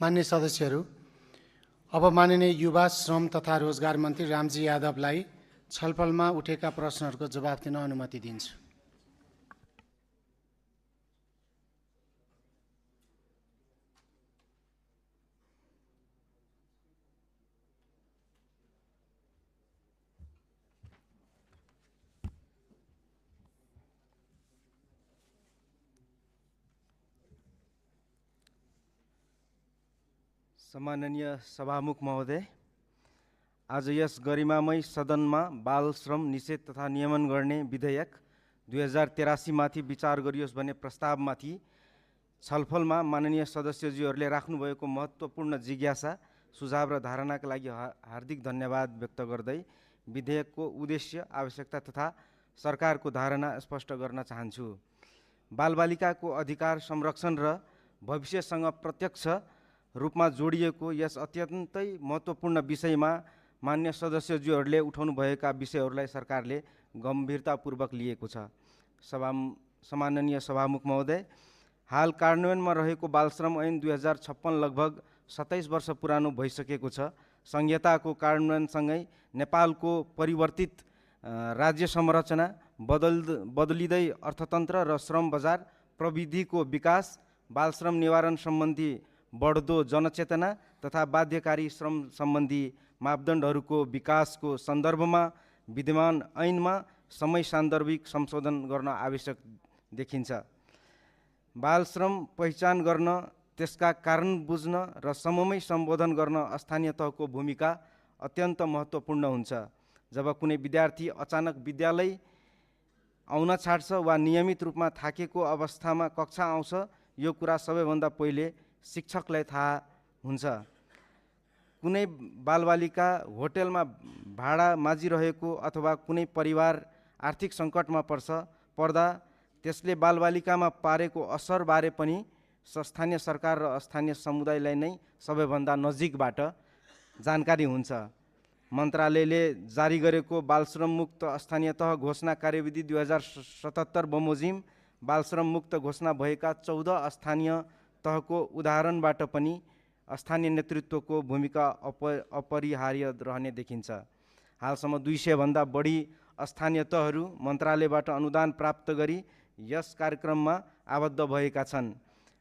मान्य सदस्यहरू, अब माननीय युवा श्रम तथा रोजगार मन्त्री रामजी यादवलाई छलफलमा उठेका प्रश्नहरूको जवाफ दिन अनुमति दिन्छु। सम्माननीय सभामुख महोदय, आज यस गरिमामय सदनमा बाल श्रम निषेध तथा नियमन गर्ने विधेयक 2083 माथि विचार गरियोस् भन्ने प्रस्तावमाथि छलफलमा माननीय सदस्यज्यूहरूले राख्नुभएको महत्त्वपूर्ण जिज्ञासा, सुझाव र धारणाका लागि हार्दिक धन्यवाद व्यक्त गर्दै विधेयकको उद्देश्य, आवश्यकता तथा सरकारको धारणा स्पष्ट गर्न चाहन्छु। बालबालिकाको अधिकार संरक्षण र भविष्यसँग प्रत्यक्ष रूपमा जोडिएको यस अत्यन्तै महत्त्वपूर्ण विषयमा मान्य सदस्यज्यूहरूले उठाउनुभएका विषयहरूलाई सरकारले गम्भीरतापूर्वक लिएको छ। सम्माननीय सभामुख महोदय, हाल कार्यान्वयनमा रहेको बालश्रम ऐन 2056 लगभग 27 वर्ष पुरानो भइसकेको छ। संहिताको कार्यान्वयनसँगै नेपालको परिवर्तित राज्य संरचना, बदलिँदै अर्थतन्त्र र श्रम बजार प्रविधिको विकास, बालश्रम निवारण सम्बन्धी बढ्दो जनचेतना तथा बाध्यकारी श्रम सम्बन्धी मापदण्डहरूको विकासको सन्दर्भमा विद्यमान ऐनमा समय सान्दर्भिक संशोधन गर्न आवश्यक देखिन्छ। बालश्रम पहिचान गर्न, त्यसका कारण बुझ्न र समयमै सम्बोधन गर्न स्थानीय तहको भूमिका अत्यन्त महत्त्वपूर्ण हुन्छ। जब कुनै विद्यार्थी अचानक विद्यालय आउन छाड्छ वा नियमित रूपमा थाकेको अवस्थामा कक्षा आउँछ, यो कुरा सबैभन्दा पहिले शिक्षकलाई थाहा हुन्छ। कुनै बालबालिका होटलमा भाडा माझिरहेको अथवा कुनै परिवार आर्थिक सङ्कटमा पर्दा त्यसले बालबालिकामा पारेको असरबारे पनि स्थानीय सरकार र स्थानीय समुदायलाई नै सबैभन्दा नजिकबाट जानकारी हुन्छ। मन्त्रालयले जारी गरेको बालश्रम मुक्त स्थानीय तह घोषणा कार्यविधि 2077 बमोजिम बालश्रम मुक्त घोषणा भएका 14 स्थानीय तहको उदाहरणबाट पनि स्थानीय नेतृत्वको भूमिका अपरिहार्य रहने देखिन्छ। हालसम्म 200 भन्दा बढी स्थानीय तहहरू मन्त्रालयबाट अनुदान प्राप्त गरी यस कार्यक्रममा आबद्ध भएका छन्।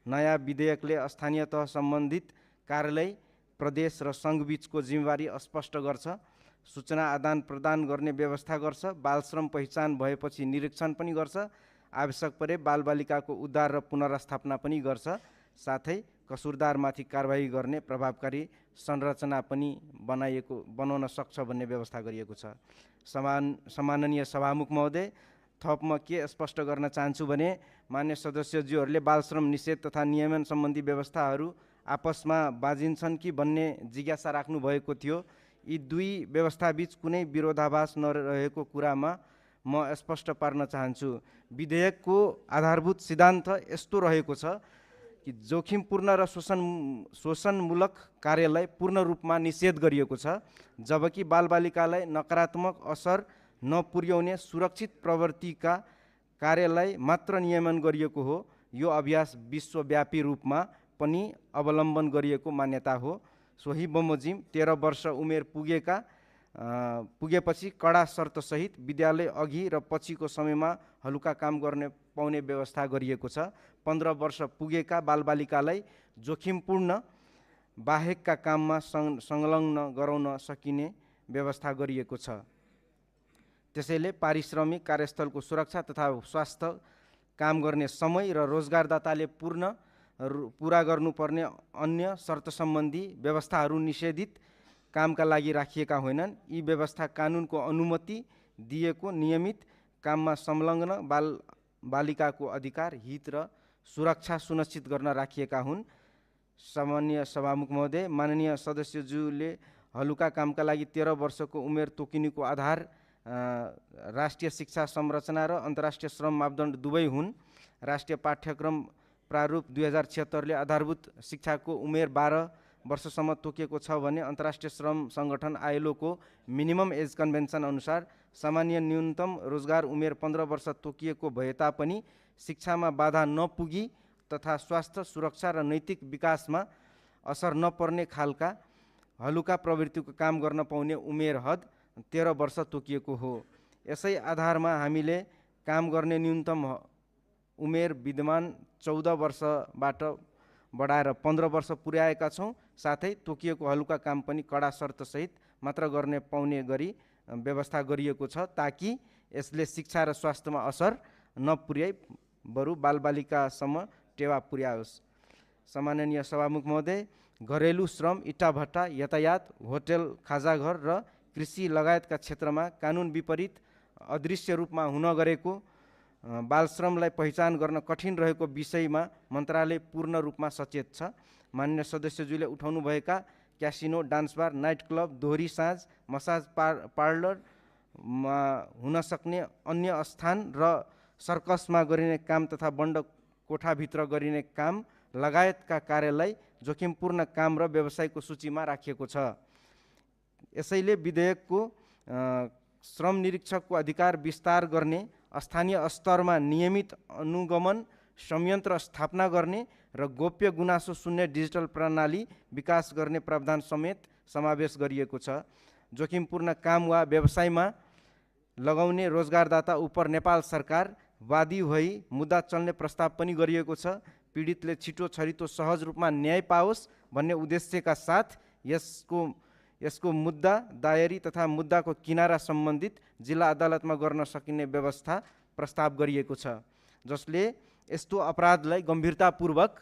नयाँ विधेयकले स्थानीय तह सम्बन्धित कार्यालय, प्रदेश र सङ्घबीचको जिम्मेवारी स्पष्ट गर्छ, सूचना आदान प्रदान गर्ने व्यवस्था गर्छ, बालश्रम पहिचान भएपछि निरीक्षण पनि गर्छ, आवश्यक परे बालबालिकाको उद्धार र पुनर्स्थापना पनि गर्छ, साथै कसुरदारमाथि कारबाही गर्ने प्रभावकारी संरचना पनि बनाउन सक्छ भन्ने व्यवस्था गरिएको छ। सम्माननीय सभामुख महोदय, थपमा के स्पष्ट गर्न चाहन्छु भने मान्य सदस्यज्यूहरूले बालश्रम निषेध तथा नियमन सम्बन्धी व्यवस्थाहरू आपसमा बाजिन्छन् कि भन्ने जिज्ञासा राख्नु भएको थियो। यी दुई व्यवस्थाबीच कुनै विरोधाभास नरहेको कुरामा म स्पष्ट पार्न चाहन्छु। विधेयकको आधारभूत सिद्धान्त यस्तो रहेको छ कि जोखिमपूर्ण र शोषणमूलक कार्यलाई पूर्ण रूपमा निषेध गरिएको छ, जबकि बालबालिकालाई नकारात्मक असर नपुर्याउने सुरक्षित प्रवृत्तिका कार्यलाई मात्र नियमन गरिएको हो। यो अभ्यास विश्वव्यापी रूपमा पनि अवलम्बन गरिएको मान्यता हो। सोही बमोजिम 13 वर्ष उमेर पुगेपछि कडा शर्तसहित विद्यालय अघि र पछिको समयमा हलुका काम गर्ने पाउने व्यवस्था गरिएको छ। 15 वर्ष पुगेका बालबालिकालाई जोखिमपूर्ण बाहेकका काममा संलग्न गराउन सकिने व्यवस्था गरिएको छ। त्यसैले पारिश्रमिक, कार्यस्थलको सुरक्षा तथा स्वास्थ्य, काम गर्ने समय र रोजगारदाताले पुरा गर्नुपर्ने अन्य शर्त सम्बन्धी व्यवस्थाहरू निषेधित कामका लागि राखिएका होइनन्। यी व्यवस्था कानुनको अनुमति दिएको नियमित काममा संलग्न बालिकाको अधिकार, हित र सुरक्षा सुनिश्चित गर्न राखिएका हुन्। सम्माननीय सभामुख महोदय, माननीय सदस्यज्यूले हलुका कामका लागि 13 वर्षको उमेर तोकिनुको आधार राष्ट्रिय शिक्षा संरचना र अन्तर्राष्ट्रिय श्रम मापदण्ड दुवै हुन्। राष्ट्रिय पाठ्यक्रम प्रारूप 2076ले आधारभूत शिक्षाको उमेर 12 वर्षसम्म तोकिएको छ भने अन्तर्राष्ट्रिय श्रम सङ्गठन ILO को मिनिमम एज कन्भेन्सन अनुसार सामान्य न्यूनतम रोजगार उमेर 15 वर्ष तोकिएको भए तापनि शिक्षामा बाधा नपुगी तथा स्वास्थ्य, सुरक्षा र नैतिक विकासमा असर नपर्ने खालका हलुका प्रवृत्तिको काम गर्न पाउने उमेर हद 13 वर्ष तोकिएको हो। यसै आधारमा हामीले काम गर्ने न्यूनतम उमेर विद्यमान 14 वर्षबाट बढाएर 15 वर्ष पुर्याएका छौँ। साथै तोकिएको हलुका काम पनि कडा शर्तसहित मात्र गर्ने पाउने गरी व्यवस्था गरिएको छ, ताकि यसले शिक्षा र स्वास्थ्यमा असर नपुर्याई बरु बालबालिकासम्म टेवा पुर्याओस्। सम्माननीय सभामुख महोदय, घरेलु श्रम, इट्टाभट्टा, यातायात, होटल, खाजाघर र कृषि लगायतका क्षेत्रमा कानुन विपरीत अदृश्य रूपमा हुन गरेको बालश्रमलाई पहिचान गर्न कठिन रहेको विषयमा मन्त्रालय पूर्ण रूपमा सचेत छ। माननीय सदस्यज्यूले उठाउनुभएका casino, dance bar, night club, दोहोरी साँझ, मसाज पार्लरमा हुन सक्ने अन्य स्थान र सर्कसमा गरिने काम तथा बन्द कोठाभित्र गरिने काम लगायतका कार्यलाई जोखिमपूर्ण काम र व्यवसायको सूचीमा राखिएको छ। यसैले विधेयकको श्रम निरीक्षकको अधिकार विस्तार गर्ने, स्थानीय स्तरमा नियमित अनुगमन संयन्त्र स्थापना गर्ने र गोप्य गुनासो सुन्ने डिजिटल प्रणाली विकास गर्ने प्रावधान समेत समावेश गरिएको छ। जोखिमपूर्ण काम वा व्यवसायमा लगाउने रोजगारदाता उप नेपाल सरकार वादी भई मुद्दा चल्ने प्रस्ताव पनि गरिएको छ। पीडितले छिटो छरितो सहज रूपमा न्याय पाओस् भन्ने उद्देश्यका साथ यसको मुद्दा दायरी तथा मुद्दाको किनारा सम्बन्धित जिल्ला अदालतमा गर्न सकिने व्यवस्था प्रस्ताव गरिएको छ, जसले यस्तो अपराधलाई गम्भीरतापूर्वक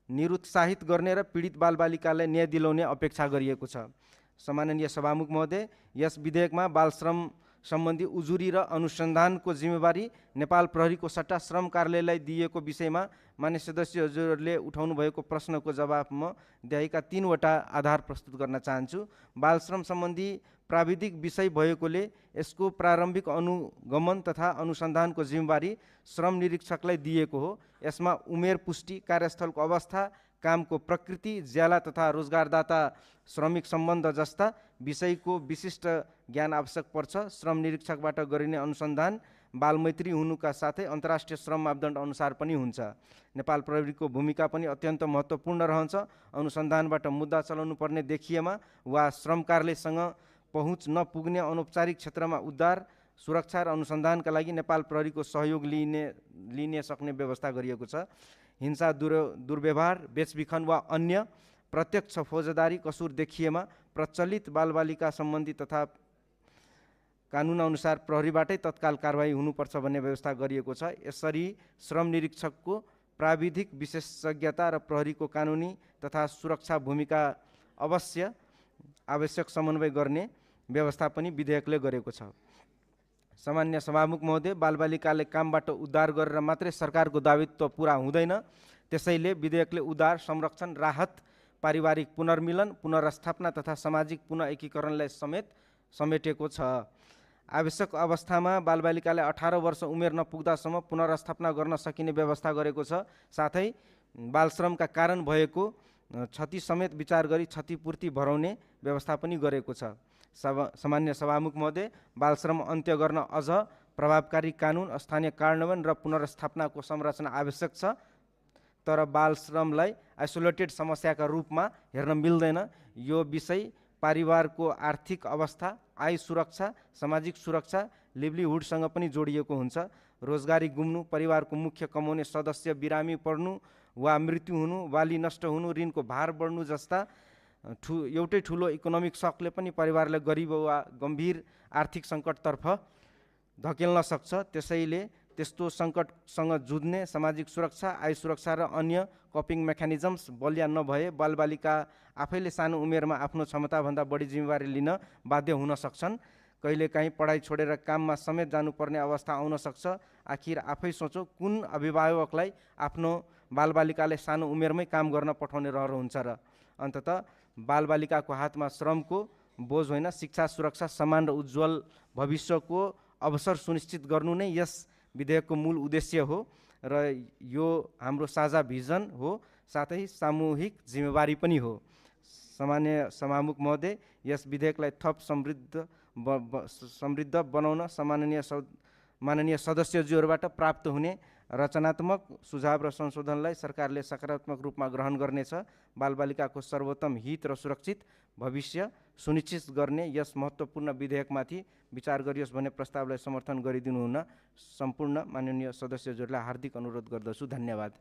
निरुत्साहित गर्ने र पीडित बालबालिकालाई न्याय दिलाउने अपेक्षा गरिएको छ। सम्माननीय सभामुख महोदय, यस विधेयकमा बालश्रम सम्बन्धी उजुरी र अनुसन्धानको जिम्मेवारी नेपाल प्रहरीको सट्टा श्रम कार्यालयलाई दिएको विषयमा मान्य सदस्य हजुरहरूले उठाउनु भएको प्रश्नको जवाफमा दिएका 3 वटा आधार प्रस्तुत गर्न चाहन्छु। बालश्रम सम्बन्धी प्राविधिक विषय भएकोले यसको प्रारम्भिक अनुगमन तथा अनुसन्धानको जिम्मेवारी श्रम निरीक्षकलाई दिएको हो। यसमा उमेर पुष्टि, कार्यस्थलको अवस्था, कामको प्रकृति, ज्याला तथा रोजगारदाता श्रमिक सम्बन्ध जस्ता विषयको विशिष्ट ज्ञान आवश्यक पर्छ। श्रम निरीक्षकबाट गरिने अनुसन्धान बालमैत्री हुनुका साथै अन्तर्राष्ट्रिय श्रम मापदण्ड अनुसार पनि हुन्छ। नेपाल प्रहरीको भूमिका पनि अत्यन्त महत्त्वपूर्ण रहन्छ। अनुसन्धानबाट मुद्दा चलाउनु पर्ने देखिएमा वा श्रम कार्यालयसँग पहुँच नपुग्ने अनौपचारिक क्षेत्रमा उद्धार, सुरक्षा र अनुसन्धानका लागि नेपाल प्रहरीको सहयोग लिने सक्ने व्यवस्था गरिएको छ। हिंसा, दुर्व्यवहार, बेचबिखन वा अन्य प्रत्यक्ष फौजदारी कसुर देखिएमा प्रचलित बालबालिका सम्बन्धी तथा कानुन अनुसार प्रहरीबाटै तत्काल कारबाही हुनुपर्छ भन्ने व्यवस्था गरिएको छ। यसरी श्रम निरीक्षकको प्राविधिक विशेषज्ञता र प्रहरीको कानुनी तथा सुरक्षा भूमिका आवश्यक समन्वय गर्ने व्यवस्था पनि विधेयकले गरेको छ। सामान्य सभामुख महोदय, बालबालिकाले कामबाट उद्धार गरेर मात्रै सरकारको दायित्व पुरा हुँदैन। त्यसैले विधेयकले उद्धार, संरक्षण, राहत, पारिवारिक पुनर्मिलन, पुनर्स्थापना तथा सामाजिक पुनः एकीकरणलाई समेटेको छ। आवश्यक अवस्थामा बालबालिकालाई 18 वर्ष उमेर नपुग्दासम्म पुनर्स्थापना गर्न सकिने व्यवस्था गरेको छ। साथै बालश्रमका कारण भएको क्षति समेत विचार गरी क्षतिपूर्ति भराउने व्यवस्था पनि गरेको छ। सामान्य सभामुख महोदय, बालश्रम अन्त्य गर्न अझ प्रभावकारी कानुन, स्थानीय कार्यान्वयन र पुनर्स्थापनाको संरचना आवश्यक छ। तर बालश्रमलाई आइसोलेटेड समस्याका रूपमा हेर्न मिल्दैन। यो विषय परिवारको आर्थिक अवस्था, आय सुरक्षा, सामाजिक सुरक्षा, लिभलिहुडसँग पनि जोडिएको हुन्छ। रोजगारी गुम्नु, परिवारको मुख्य कमाउने सदस्य बिरामी पर्नु वा मृत्यु हुनु, बाली नष्ट हुनु, ऋणको भार बढ्नु जस्ता एउटै ठुलो इकोनोमिक सकले पनि परिवारलाई गरिब वा गम्भीर आर्थिक सङ्कटतर्फ धकेल्न सक्छ। त्यसैले त्यस्तो सङ्कटसँग जुझ्ने सामाजिक सुरक्षा, आय सुरक्षा र अन्य कपिङ मेकानिजम्स बलिया नभए बालबालिका आफैले सानो उमेरमा आफ्नो क्षमताभन्दा बढी जिम्मेवारी लिन बाध्य हुन सक्छन्। कहिलेकाहीँ पढाइ छोडेर काममा समेत जानुपर्ने अवस्था आउन सक्छ। आखिर आफै सोचौँ, कुन अभिभावकलाई आफ्नो बालबालिकाले सानो उमेरमै काम गर्न पठाउने रहर हुन्छ र? अन्ततः बालबालिकाको हातमा श्रमको बोझ होइन, शिक्षा, सुरक्षा, समान र उज्जवल भविष्यको अवसर सुनिश्चित गर्नु नै यस विधेयकको मूल उद्देश्य हो र यो हाम्रो साझा भिजन हो, साथै सामूहिक जिम्मेवारी पनि हो। सामान्य सभामुख महोदय, यस विधेयकलाई थप समृद्ध बनाउन माननीय सदस्यज्यूहरूबाट प्राप्त हुने रचनात्मक सुझाव र संशोधनलाई सरकारले सकारात्मक रूपमा ग्रहण गर्नेछ। बालबालिकाको सर्वोत्तम हित र सुरक्षित भविष्य सुनिश्चित गर्ने यस महत्त्वपूर्ण विधेयकमाथि विचार गरियोस् भन्ने प्रस्तावलाई समर्थन गरिदिनुहुन सम्पूर्ण माननीय सदस्यज्यूहरूलाई हार्दिक अनुरोध गर्दछु। धन्यवाद।